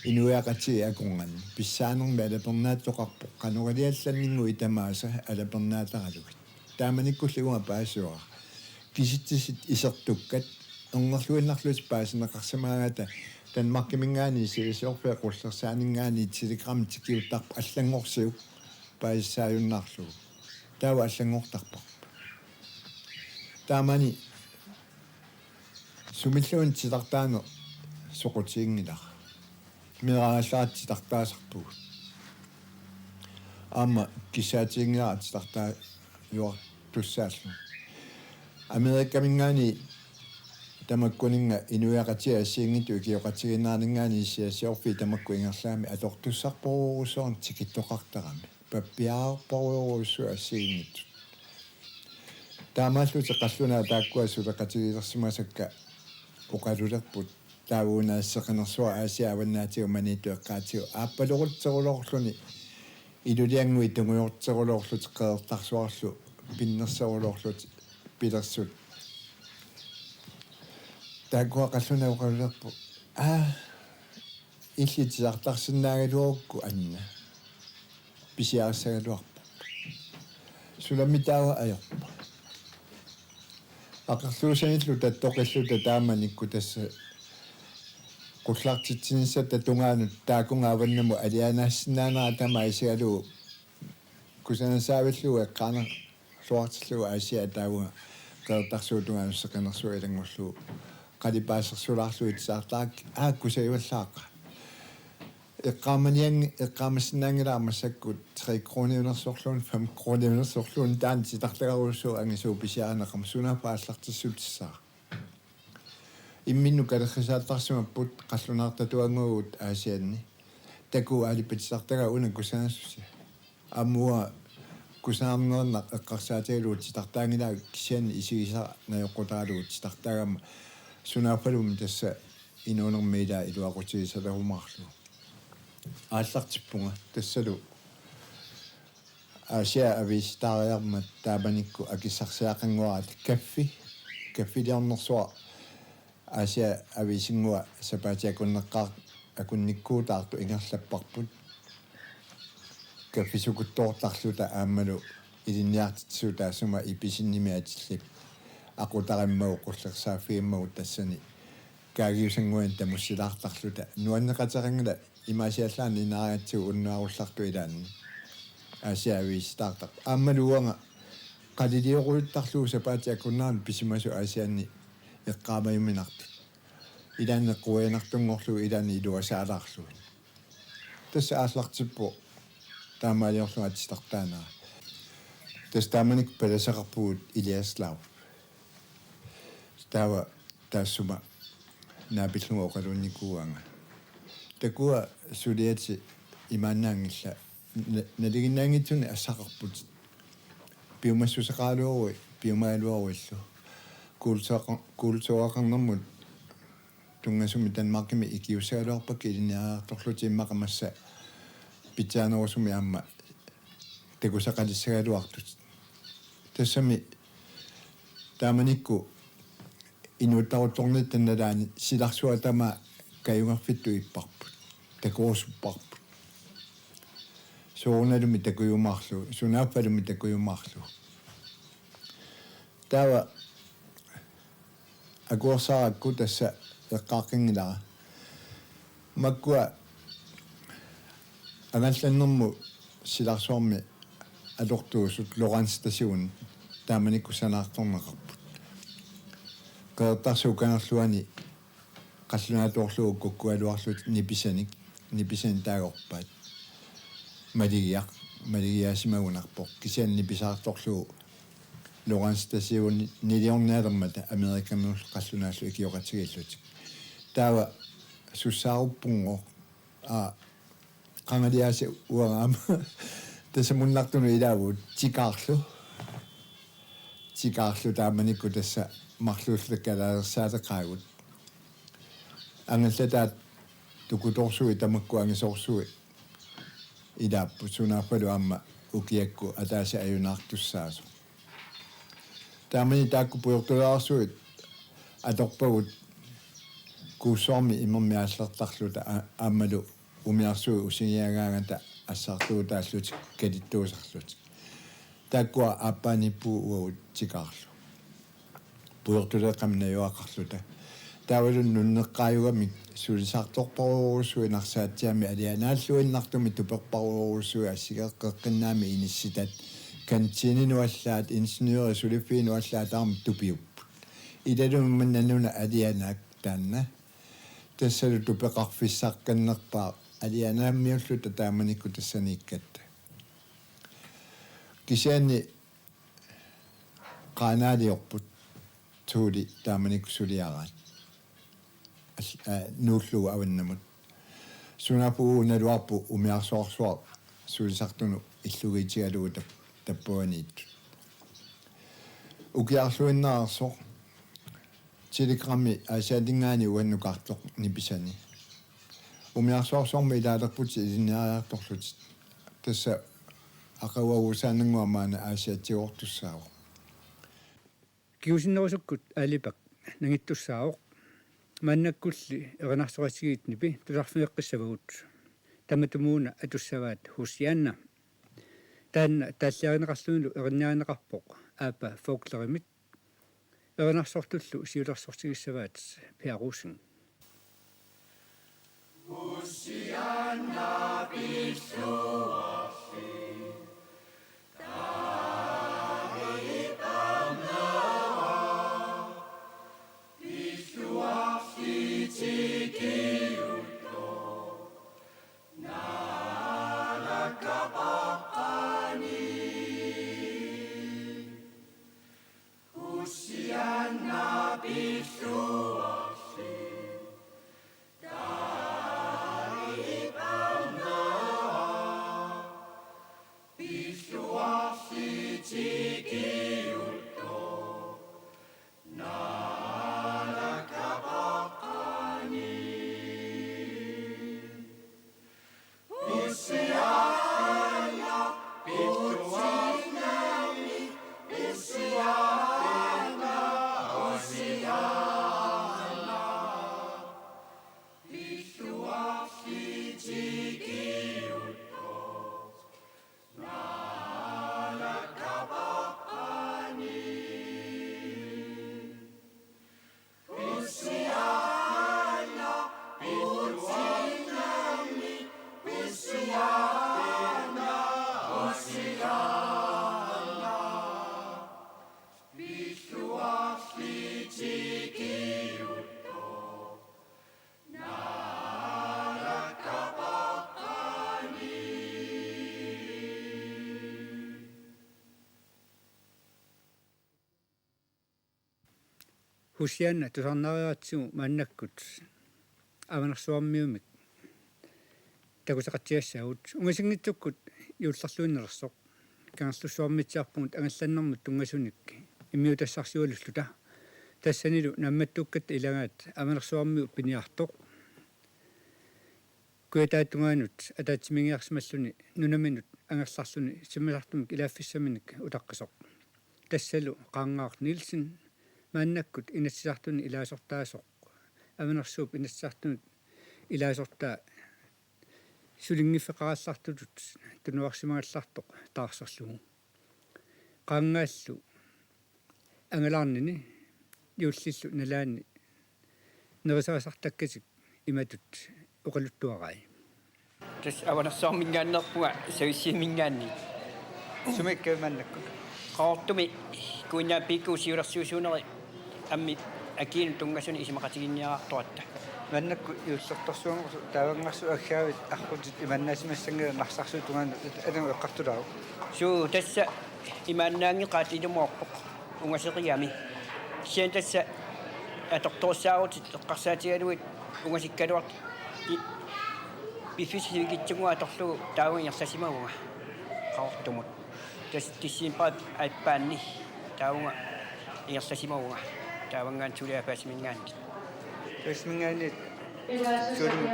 inuiaqatigiit akornanni pissaanermik alapernaattoqarpoq, qanoq iliallanninnguit tamaasa alapernaattaralugit. Taamanikkulli uanga paasivara. Kisitsisit isertukkat ernerluinnarlutik paasineqarsimagaangata Danmarkiminngaanniit silasiorfiup qullersaaninngaanniit telegrammi tikiuttarpoq allanngorsiuk paasissaajunnaarlugu. Taava allanngortarparput. Taamani sumilluunniit titartaaneq soqutiginngilara. Meeraagallarat titartaasarpugut. Aamma kissaatiginngilara titartaajuartussaallunga. Amerikaminngaanniit tamakkuninnga inuiaqatigiit assigiinngitsut ikioqatigiinneraninngaanniit silasiorfiit tamakku ingerlagamik atortussarporujussuarnik tikittoqartarami. Pappiararporujussuit assigiinngitsut. Taamaallutik qallunaat taakkua suleqatigilersimasakka oqalulerput: Taava una seqinersuaq Aasiaat avannaatigut Maniitsup eqqaatsigut aappalorutserulorluni iluliannguit tungujorterulorlutik qeqertarsuarlu pinnerserulorlutik pilersut. Taakkua qallunaat oqalulerput: Aa, illit titartarsinnaagaluarukku anna. Pisiarissagaluarparput. Sulamitaava ajorpa? Aqerluusanillu tattoqilluta taamanikkut tassa qullartitsinissatta tungaanut taakkununnga avannamut alianaassinnaanera tamaat isigalugu kusanasaavillugu eqqaanerluartillugu Aasiaat taavunga qeqertarsuup tungaanut seqinersuaq ilanngullugu qalipaasersulaarlugu titartarakkit, aa, kusagivallaaqaaq. Eqqaamaniangi-, eqqaamasinnaanngilara massakkut tre kroniunersorluunniit, fem kroniunersorluunniit, taanna titartagarujussuuvoq angisuut pisiarineqarmat, sunaaffa aallartissutissaaq. Imminnut kalerrisaattarsimapput qallunaartatuannguagut Aasianni. Takuuk, aalippatitartagaq una kusanasusi. Aamma uanga kusanarnerinnaq eqqarsaatigalugu titartaanngilara, kisianni isigisara najoqqutaralugu titartaagama, sunaaffalumi tassa inuunermi ilaa iluaqutigisalerumaarlugu. Aallartippunga tassalu Aasiaat aviisitaariarmat taamanikkut akissarsiaqannguara kaffi, kaffiliornersuaq Aasiaat aviisinngua sapaatip akunneqqaar-, akunnikkuutaartoq ingerlapparput. kaffisukuttoortarluta aammalu ilinniartitsisut taassuma ipisinnimi atillip aqutarimmagu qullersaaffigimmagu tassani kaagiusannguani tamussilaartarluta. Nuanneqateqanngilaq imaasiallaannaq inaarigatsigu unnuarullartoq ilaanni Aasiaat aviisitaartarpoq. Aammalu uanga qaliliorujuttarlugu sapaatip akunneranut pisimasoq Aasianni eqqaamajuminartut. Ilaanni quianartunngorlugit ilaanni iluasaalaarlugit. Tassa aallartippoq taamaaliorlunga titartaanera. Tassa taamanikkut palasaqarpugut Iliaslaap. Taava taassuma naapillugu oqaluunnikuugaanga. Takuat suliatit imaannaanngillat, na-, nalinginnaanngitsunik assaqarputit. Piumassuseqaraluaruit, piumagaluaruillu. Kultureqa-, kultureqarnermut tunngasumik Danmarkimi ikiussagaluarpakka ilinniariartorlutik immaqa massa pitsaanerusumik aamma takusaqalissagaluartut. Tassami taamanikkut inuuttaruttornitta nalaani silarsuaq tamaat kajungerfittut ipparput. Takorusupparput. Soorunalumi takujumaarlugu, sunaaffalumi takujumaarlugu. Taava akuersaarakku tassa eqqaaqqinngilanga. Makkua angallannermut silarsuarmi atortuusut Lorentz Stationit taamanikkut sanaartorneqarput. Qeqertarsuup Kangerluani qallunaatuugaluarlugu kukkugaluarlutik nipisanik, nipisanik taagorpaat. Maligiaq, maligiaasimagunarpoq. Kisianni nipisaartorlugu Lorentz Stationit niliornialermata Amerikamiullu qallunaallu ikioqatigiillutik. Taava sussaaruppunngooq. Aa, qangaliaasiit uanga aamma tassa munnartunut ilaavugut Tikaarlu. Tikaarlu taamanikkut tassa marluulluta kalaalersaaleqaagut. Angallataat tukutoorsuit tamakku angisoorsuit ilaapput, sunaaffalu aamma ukiakkut ataaseq ajunaartussaasoq. Taamani taakku pujortulaarsuit atorpagut Kuussuarmi imermik aallertarluta aa-, aammalu umiarsuit usigiagaangata assaartuutaallutik kalittuusarlutik. Taakkua aappaaniippugut uagut Tikaarlu. Pujortuleeqqamik najugaqarluta. Taavalu nunneqqaajugamik sulisaartorparujorujussuit Narsaatsiami alianaalluinnartumik tuperparujorujussuit assigeqqeqqinnaami inissitat kantiininut allaat, ingeniørit suliffiinut allaat tamarmik tupiupput. Ilalumi manna nuna alianaak taanna. Tassalu tupeqarfissaqqinnerpaaq alianaamiulluta taamanikkut tassaniikkatta. Kisianni Qaanaaliorput Tuuli taamanikkut suliaraat. Al-, aa, nuullugu avannamut. Sunaaffa uagut naluarput umiarsuarsuaq sulisartunut illugiitigalugu tap-, tappavaniittut. Ukiarluinnarsoq telegrammi Aasiaatinngaanniit uannukaartoq nipisani. Umiarsuarsuarmut ilaalerputit ilinniariartorlutit. Tassa aqaguagusaannannguaq maanna Aasiaatigoortussaavoq. Kingusinnerusukkut Aalipak nangittussaavoq. Maannakkulli erinarsorisigiit nipi tusarfigeqqissavagut. Tamatumuuna atussavaat Hosianna. Taanna taalliarineqarlunilu erinniarineqarpoq Aapa Folklerimit. Erinarsortullu siulersortigissavaat Per Rosing. Hosianna tusarnaariaratsigu maannakkut Avanersuarmiumik takuteqatsiassaagut. Ungasinngitsukkut juullerluinnalersoq Kangerlussuarmiitsiarpugut angallannermut tunngasunik immiutassarsiualulluta. Tassanilu naammattuukkatta ilagaat Avanersuarmiut piniartoq kujataatungaanut ataatsimiingiarsimalluni nunaminut angerlarluni timmisartumik ilaaffissaminik utaqqisoq. Tassalu Qaarngaaq Nielsen maannakkut Inatsisartuni ilaasortaasoq, Avanersuup Inatsisartunut ilaasortaa sulinngiffeqarallartutut tunuarsimagallartoq taarserlugu. Qaarngaallu angalaarnini juullillu nalaani nerisarisartakkatik imatut oqaluttuarai. Tassa Avanersuarminngaanneerpunga Savissivimminngaanniit. Sumiikkaat maannakkut? Qaqortumi Kuinnaappiikkut siulersuisuuneri ammi akiinut tunngasuni isumaqatigiinniaraartoratta. Maannakkut juullertorsuanngorsoq taavanngarsuup aggaavit arrutit imaannaasimassanngilaq Narsarsuup tungaanut, alangu eqqartulaaruk? Suu, tassa imaannaanngeqaat ilumoorpoq ungaseqigami. Kisianni tassa atortorissaarutit eqqarsaatigalugit ungasikkaluartut i-, piffissaq sivikitsunnguaq atorlugu taavunga ingerlasimavunga Qaqortumut. Tassa decembarip aappaanni taavunga ingerlasimavunga taavanngaanniit suliaat paasiminngaanniit. Savissivimminngaanniit suulimmik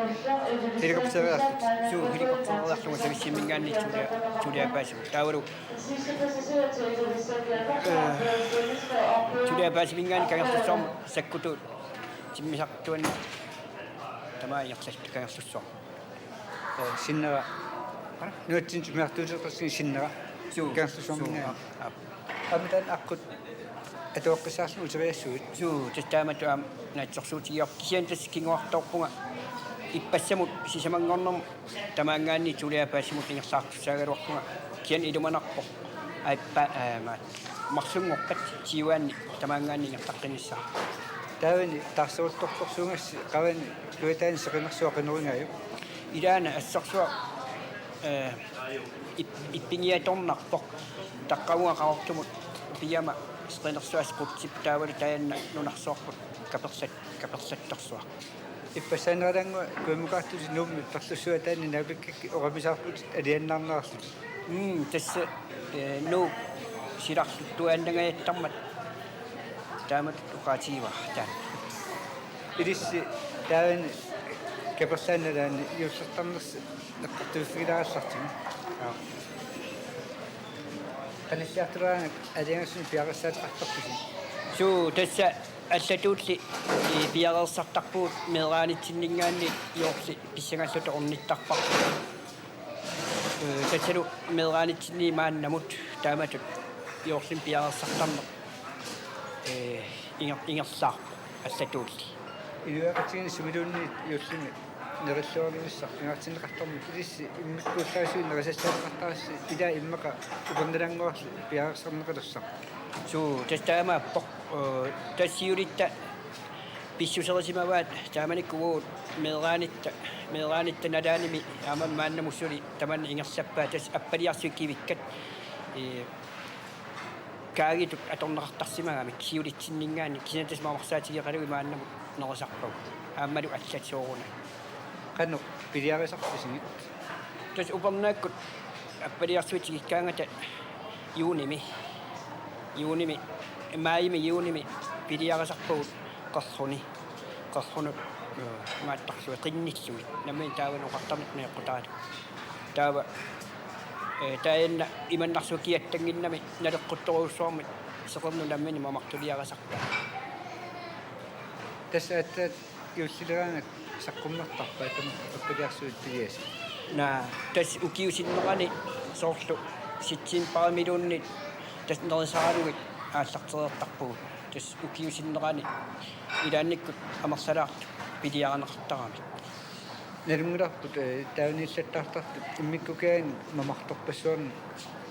helikopteriarlutit? Suu, helikopteriarlunga Savissivimminngaanniit sulia-, suliaat paasivugut. Taavalu, eh, suliaat paasiminngaanniit Kangerlussuarmut sakkutuut timmisartuani tamaat ingerlalluta Kangerlussuarmut. Eh, sinnera. Qaa? Nunatsinni timmisartuuteqarsinni sinnera. Suu. Kangerlussuarminngaanniit. Suu, aap, aap. Aamma taanna aqqut atuaqqissaarluni uteriassuit? Suu, tassa taamatut aamma naatsorsuutigivarput. Kisianni tassa kinguartoorpunga ippassamut sisamanngornermut tamaanngaanniit suliaat paasimut ingerlaartussaagaluarpunga. Kisianni ilumanarpoq aappa-, aamma marlunngorpat siuaanni tamaanngaanniit ingerlaqqinnissaa. Taavani taarseruttortorsuugassi qavani kujataani seqinersuaq qinorigajuk? Ilaana assorsuaq, eh, ip-, ippigiatornarpoq. Taqqavunga Qaqortumut upiama seqinersuaq squtsip taavalu taanna nunarsuarput kaperlat-, kaperlattorsuaq. Ippassaaneralaannguaq kujammukaartutit Nuummi Perlussuataani naapikkakkit oqamisaarputit aliannaarnerarlutit. Mm, tassa, eh, Nuuk silarluttuaannangajattarmat taamatut oqaatigivara taanna. Ilissi taavani kaperlaannaq ilaanni juullertarnersi eqqartuiffigilaarallartigu. Aap. Qanilliartulaaraangat aliangassunik piareersaateqartarpusi? Suu, tassa allatuulli, ii, piareersartarpugut meeraanitsinninngaanniit juulli pissangalluta ornittarparput. Ee, tassalu meeraanitsinni maannamut taamatut juullimi piareersartarneq, ee, inger-, ingerlaarpoq allatuulli. Inuiaqatigiinni sumiluunniit juullimi nerilluarnissaq pingaartinneqartarmat ilissi immikkuullaassuit nerisassaateqartarassi, ilaa immaqa upernalaannguarli piareersarneqalersoq? Suu, tassa taamaappoq, ee, tassa siulitta pissuserisimavaat taamanikkut uagut meeraanitta, meeraanitta nalaanimi aamma maannamut suli tamanna ingerlappaat, tassa appaliarsuit kivikkat, ee, kaagitut atorneqartarsimagamik siulitsinninngaanniit, kisianni tassa mamarsaatigeqalugit maannamut nerisarpagut aammalu allat soorunami. Qanoq piliarisarpisigit? Tassa upernaakkut appaliarsuit tikikkaangata juunimi, juunimi, maajimi juunimi piliarisarpagut qerruni, qerrunut, ee, imaattarlugit qinnillugit, nammineq taavani oqartarneq najoqqutaalu. Taava, ee, taanna imannarsuaq kiattannginnami naleqquttorujussuarmik seqernup nammineq mamartuliarisarpaat. Tassa aatsaat juullileraangat saqqummertarpa tamakku appaliarsuit piliasut? Naa, tassa ukiup sinnerani soorlu septembarimiluunniit tassa nerisaralugit aallartereertarpugut. Tassa ukiup sinnerani ilaannikkut amerlalaartut piliarineqartaramik. Nalunngilarput, ee, taavaniillattaartartut immikkukaanni mamartorpassuarnik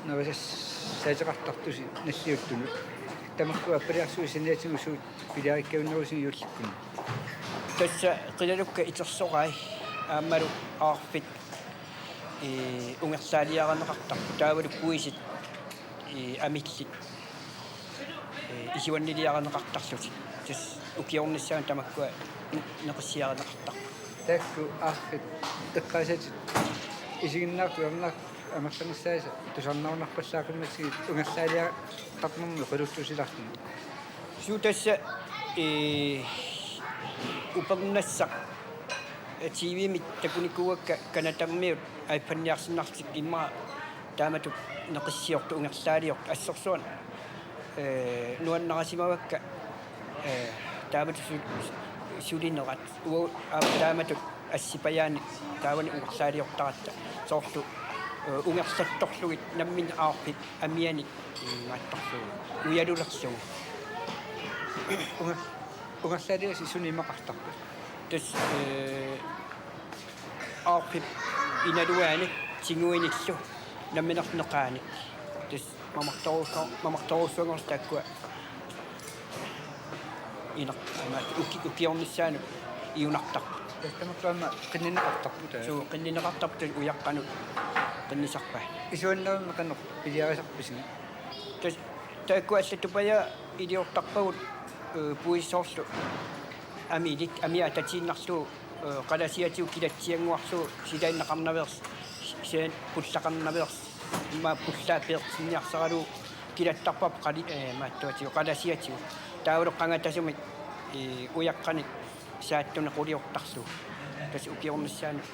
nerisassaateqartartusi nalliuttunut. Tamakku appaliarsuit saniatigut suut piliarikkaannerusut juullikkunni? Tassa qilalukkat itersorai aammalu aarfit, ee, ungerlaaliarineqartarput, taavalu puisit, ee, amillit, ee, isuanniliarineqartarlutik. Tassa ukiornissaanut tamakkua neqissiarineqartarput. Taakku aarrit eqqaasatit isiginnaartut amerlanersaasa tusarnaarunarpallaaqimmatsigit ungerlaaliartarnermi oqaluttuusilaartumik. Suu tassa, ee, upernassaq, ee, T V-mi takunikuuakka Canadamiut iPhone-iarsinnarlutik immaqa taamatut neqissiortut ungerlaaliortut assorsuaq, ee, nuannarisimavakka, ee, taamatut su-, sulinerat. Uagut aamma taamatut assipajaanik taavani ungerlaaliortaratta. Soorlu, ee, ungerlattorlugit nammineq aarpip amianik imaattorlugu ujalulerlugu. Unger-, ungerlaaliasi suni imaqartarput? Tassa, ee, aarpip inaluaanik tiguinillu namminerneqaanik. Tassa mamartorujussu-, mamartorujussuanngorlutik taakkua ineq-, aamma uki-, ukiornissaanut iunartarput. Tassa tamakku aamma qinnineqartarput, aa? Suu, qinnineqartarput, tassa ujaqqanut qinnisarpai. Isuannermi qanoq piliarisarpisi? Tassa taakku allatut paja iliortarpagut, ee, puisit soorlu amilik, amia atatiinnarlugu, ee, qalasiatigut kilatsiannguarlugu silaannaqarnaveersoq, sian pullaqarnaveersoq, immaqa pullaat peertinniarsaralugu kilattarparput qali-, ee, maattuatigut qalasiatigut. Taavalu qangatasumik, ee, ujaqqanik saattunik quliortarlugu. Tassa ukiornissaanut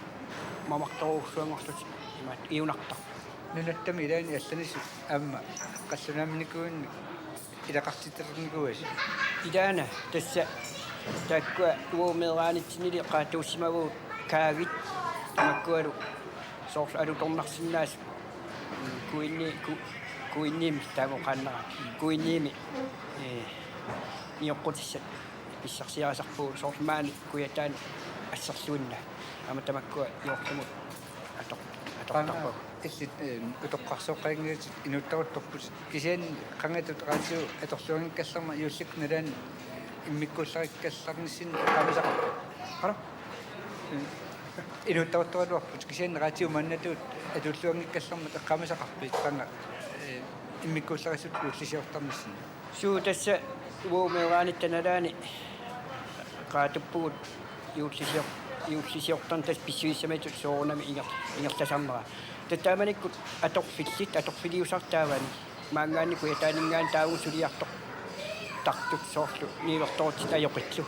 mamartorujussuanngorlutik imaattoq iunartarput. Nunattami ilaanni allanissut aamma qallunaamminikuuinnik ilaqartittarnikuuasi? Ilaana tassa taakkua uagut meeraanitsinnili qaatuussimavagut kaagit tamakkualu soorlu alutornarsinnaasut, mm, kuinni-, ku-, kuinniimi taama oqaannaraat. Kuinniimi, ee, nioqqutissat pissarsiarisarpagut soorlu maani Kujataani asserluinnaat. Aamma tamakkua joortumut ator-, atortarpagut. Illit, ee, utoqqarsooqqaanngillutit inuuttaruttorputit. Kisianni qangatut radio atorluanngikkallarmat juullikkut nalaani immikkuullarikkallarnissinni eqqaamasaqarpit? Qanoq? Inuuttaruttoraluarput kisianni radio maannatut atuulluanngikkallarmat eqqaamasaqarpit qanga, ee, immikkuullarissut juullisiortarnissinni? Suu tassa uagut meeraanitta nalaani qaatuppugut juullisior-, juullisiortarneq tassa pissusissamittut soorunami inger-, ingerlasarnera. Tassa taamanikkut atorfillit, atorfiliusartut taavani. Maanngaanniit Kujataaninngaanniit taavani suliartortartut soorlu niuertorutit ajoqillu.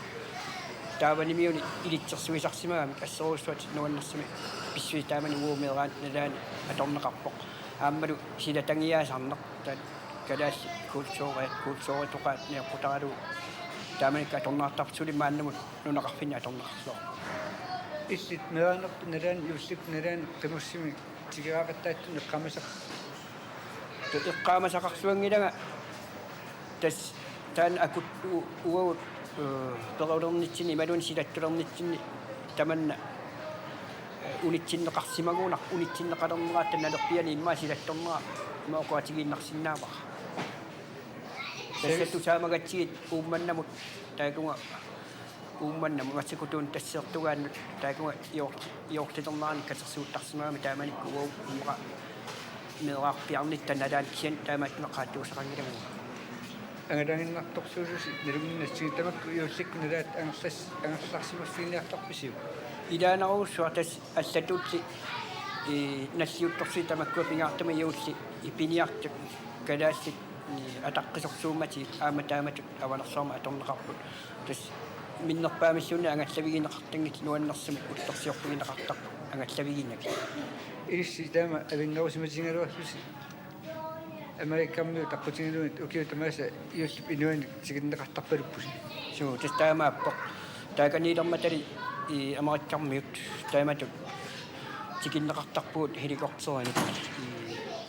Taavanimiuni ilitsersuisarsimagamik assersuutissat nuannersumik pissuit taamani uagut meeraanitta nalaani atorneqarpoq. Aammalu silatangiaasarneq taanna kalaallit kulturi-, kulturitoqaat nioqqutaralugu taamanikkut atorneqartarput suli maannamut nunaqarfinni atorneqarluarpoq. Illit meeraanerpit nalaani juullikkut nalaani qimussimik tikeraaqattaattunik eqqaamasaq-, eqqaamasaqarluanngilanga tassa taanna akut-, u-, uagut, ee, perulernitsinni imaluunniit silattulernitsinnit tamanna, ee, unitsinneqarsimagunarpoq, unitsinneqalerneratta nalerpiani immaqa silattornera ima oqaatigiinnarsinnaavara. Tassa tusaamagatsigit Uummannamut taakunga Uummannamut massakkut tuun tasseertugaannut taakunga joor-, joorliternerani katersuuttarsimagami taamanikkut uagut immaqa meeraarpiarnitta nalaani kisianni taamaattumik qaattuusaqanngilagut. Angalaaginnartorsuususi nalunnginnatsigit tamakku juullikkut nalaat angerlas-, angerlarsimaffiginiartarpisiuk? Ilaanarujussuaq tassa allatulli, ee, nalliuttorsuit tamakkua pingaartumik juulli ipiniartut kalaallit, ee, ataqqisorsuummatigit aamma taamatut Avanersuarmi atorneqarput. Tassa minnerpaamilluunniit angallavigineqartanngillat nuannersumik ullorsiorfigineqartarput angallaviginagit. Ilissi taama avinnerusimatigigaluarlusi Amerikkarmiut taqqutigalugit ukiut tamaasa juullip inuanik tikinneqartarpaluppusi? Suu, tassa taamaappoq. Taakaniilermatali, ee, Amerikkarmiut taamatut tikinneqartarpugut helikopterinik, ee,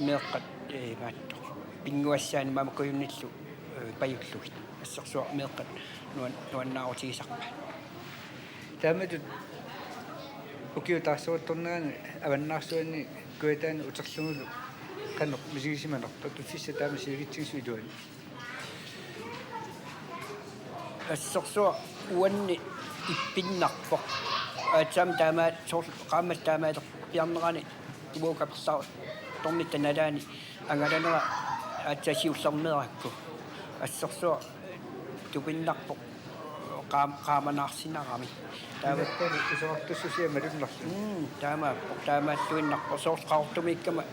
meeqqat, ee, maattoq pinnguassaanik mamakkujunnillu, ee, pajullugit. Assorsuaq meeqqat nuan-, nuannaarutigisarpaat. Taamatut ukiut taarseruttornerani Avannaarsuani Kujataani uterlugulu qanoq misigisimanerpa, piffissaq taama sivikitsigisup iluani? Assorsuaq uanni ippinnarpoq. Aatsaammi taama soorlu qaammat taamaalerpiarnerani uagut kaperlaartornitta nalaani angalanera aatsaat siullermeerakku. Assorsuaq tupinnarpoq. Qaam-, qaamanaarsinarami. Taava. Isorartussusia malunnarluni. Mm, taamaappoq, taamaalluinnarpoq. Soorlu Qaqortumiikkama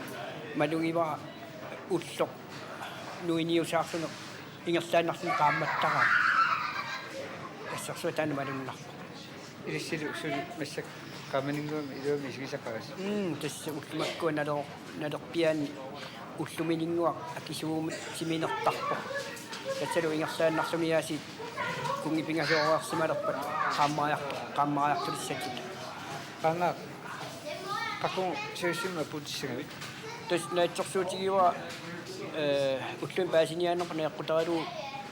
malugivara ulloq nuiniusaarluni ingerlaannarluni qaammattaraa. Assersuutaani malunnarpoq. Ilissilu suli massakkut qaamaninnguamik iluamik isigisaqarassi. Mm, tassa ullumakkua naler-, nalerpiaanni ullumininnguaq akisuutiminertarpoq. Tassalu ingerlaannarluni aasiit kunngipingasooreersimalerpat qaammariar-, qaammariartulissatsinnut. Qaannaq, qaqugu servicemik apuutissagavit? Tassa naatsorsuutigivara, eh, ullumi paasiniaanerput najoqqutaralugu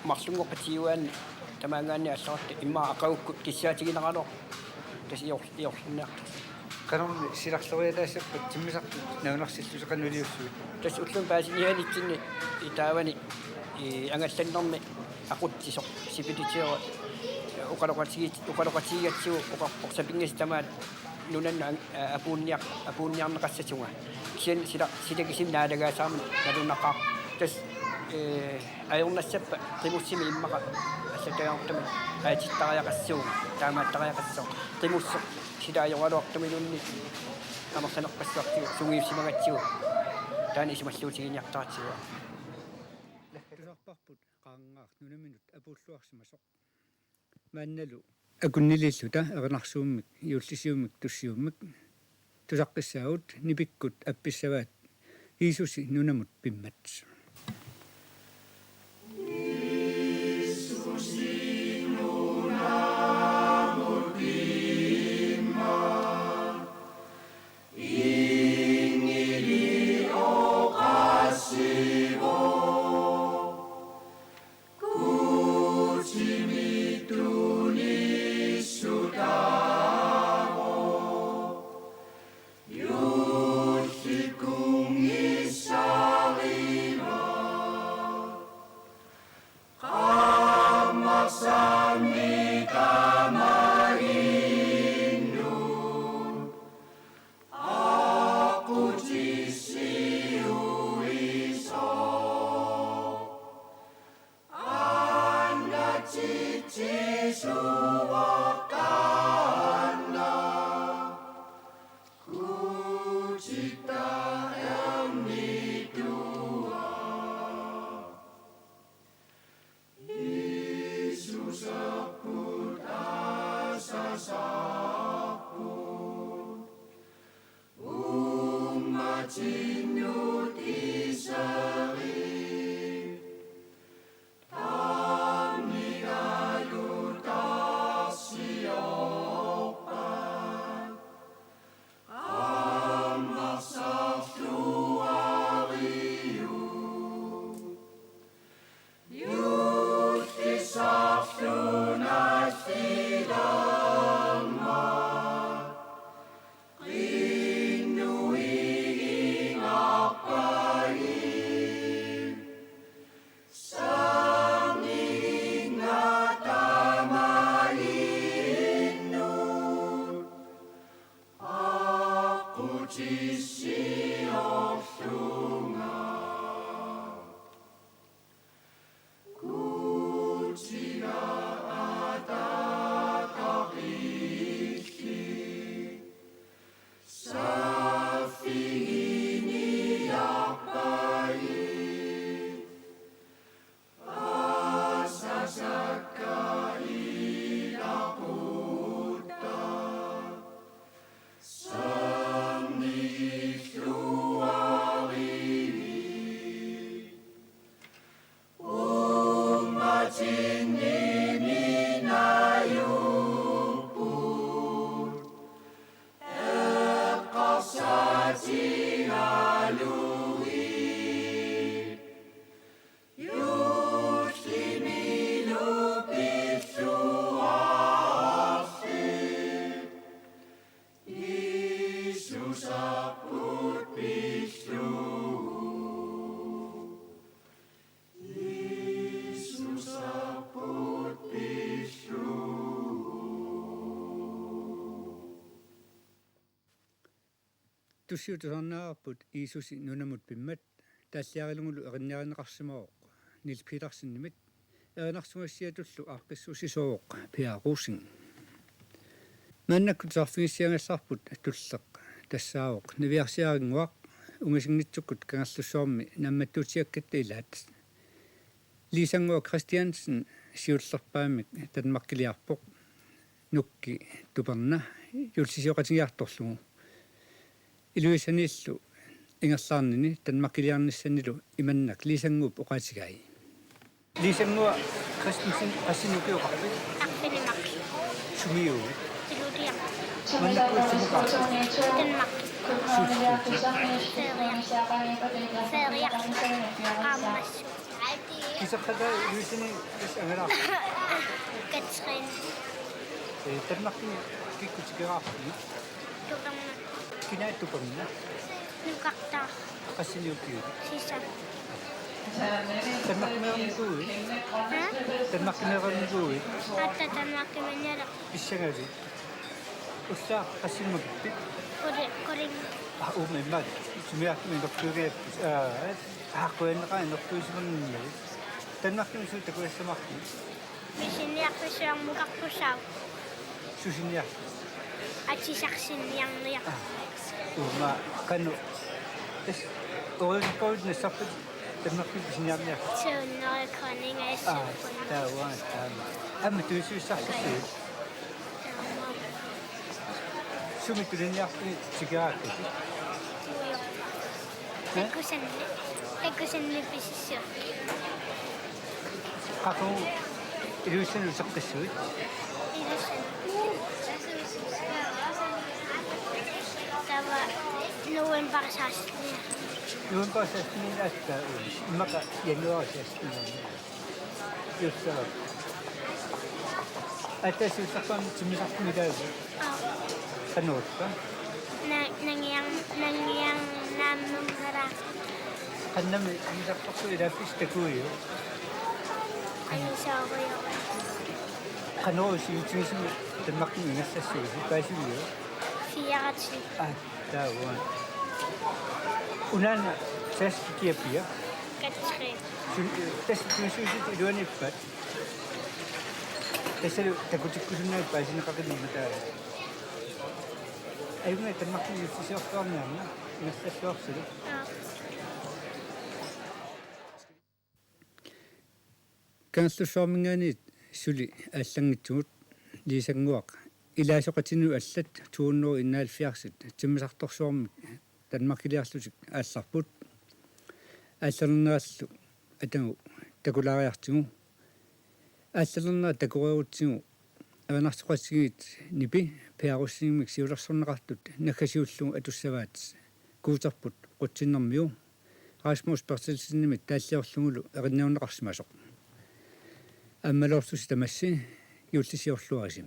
marlunnguup qitiuaanni tamaangaanniit allaratta immaqa aqagukkut kissaatigineraluarpoq. Tassa ior-, iorliniartut. Qanormi silarloriataassappat timmisartut naunarsillusi qanoq iliussuit? Tassa ullumi paasiniaanitsinni taavani, ii, angallannermi aqutsisoq sipiliteeru oqaloqatigiit-, oqaloqatigigatsigu oqarpoq sapinngisaq tamaat nunanut an-, a-, apuunniar-, apuunniarneqassasunga. Kisianni sila-, sila kisimik naalagaasarami nalunaqaaq. Tassa, ee, ajornassappat qimussimik immaqa allattujaartumik aatsittariaqassuunga, taamaattariaqassaaq. Qimusseq sila ajoraluartumiluunniit amerlanerpassuartigut sungiussimagatsigu taanna isumalluutiginiartaratsigu. Tusarparput Qaannaq nunaminut apuulluarsimasoq. Maannalu akunniliilluta erinarsuummik, juullisiummik, tussiummik tusaqqissaagut, nipikkut appissavaat Jiisusi nunamut pimmat. Tussiut tusarnaavarput Jiisusi nunamut pimmat, taalliarilugulu erinniarineqarsimavoq Niels Petersenimit. Erinarsugassiatullu aaqqissuussisooq Pia Rosing. Maannakkut saarfigissiagallarput tulleq tassaavoq niviarsiarinnguaq, ungasinngitsukkut Kangerlussuarmi naammattuutiakkatta ilaat. Liisannguaq Kristiansen siullerpaamik Danmarkiliarpoq, Nukki tuperna juullisioqatigiartorlugu. Ilulissanillu ingerlaarnini Danmarkiliarnissanilu imannak Liisannguup oqaatigai. Liisannguaq Kristiansen, qassinik ukioqarpit? Arfineq-marluk. Sumiuuvit? Iluliaq. Maannakkut sumiiqarpit? Danmarkip. Suulluutit? Feriaq. Feriaq. Qaammassuk. Kiseqqataa Ilulissanit tassa angalaarpit? Katrine. Ee, Danmarkimi kikkut tikeraarpigit? Tuperna. Kinaat tuperna? Nukartaaq. Qassinik ukiuit? Sisap. Danmarkimeerannguit? Ha? Danmarkimeerannguit? Aatsaat Danmarkimiinnalerpunga. Pissangavit? Ullaaq qassinik makippit? Quli-, qulinngilaq. Aa, uuma immaqa sumiartumik inertuugigapput. Aa, aa, qujanaqaaq inertuusimanngimmat. Danmarkimi suut takugassamaarpigit? Pisiniarfissuarmukarpusaaq. Susinniarfik? Atisarsinniarniarfik. Aa, uuma qanoq. Es, orisakkoit nassarpit Danmarkimi pisiniarniarfik? Suunnerukoninga. Aa, assuuppun. Taava, taava. Aamma tuisuussarsissiuk? Taama. Sumi tuniniarpigit tikeraakkatit? Ujo. Takusanni. Takusanni pisissuakkit. Qaqugu Ilulissanut uteqqissuit? Ilulissanut. Taava november seksten. November seksten aatsaat, immaqa januar seksten. Juulleraat. Aatsaat siullerpaamik timmisartumik ilaavit? Aa. Qanoq ippa? Na-, nangiar-, nangiarnaammammalaa. Qanimut timmisartorsuit ilaaffissi takuiuk? Anisoorujoq. Qanoq sivisutigisumik Danmarkimut ingerlassiuk, paasiviuk? Fireogtyve. Aa, taava. Unaana tassa kiapia? Katrine. Sun-, tassa tuisuusut iluaniippat? Tassalu takutikkusunnaagit paasineqaqimmat taava. Ajunngilaq Danmarkimi juullisiorluarniarna, ingerlalluarsilu. Aa. Kangerlussuarminngaanniit suli aallanngitsugut Liisannguaq ilaasoqatinnut allat to hundrede enoghalvfjerdsit timmisartorsuarmik Danmarkiliarlutik aallarput. Aallalernerallu atagu takulaariartigu. Aallalernerat takoreerutsigu erinarsoqatigiit nipi Pia Rosingimik siulersorneqartut naggasiullugu atussavaat Guuterput Qutsinnermiu Rasmus Berthelsenimit taalliorlugulu erinniorneqarsimasoq. Aammaluorlusi tamassi, juullisiorluarisi.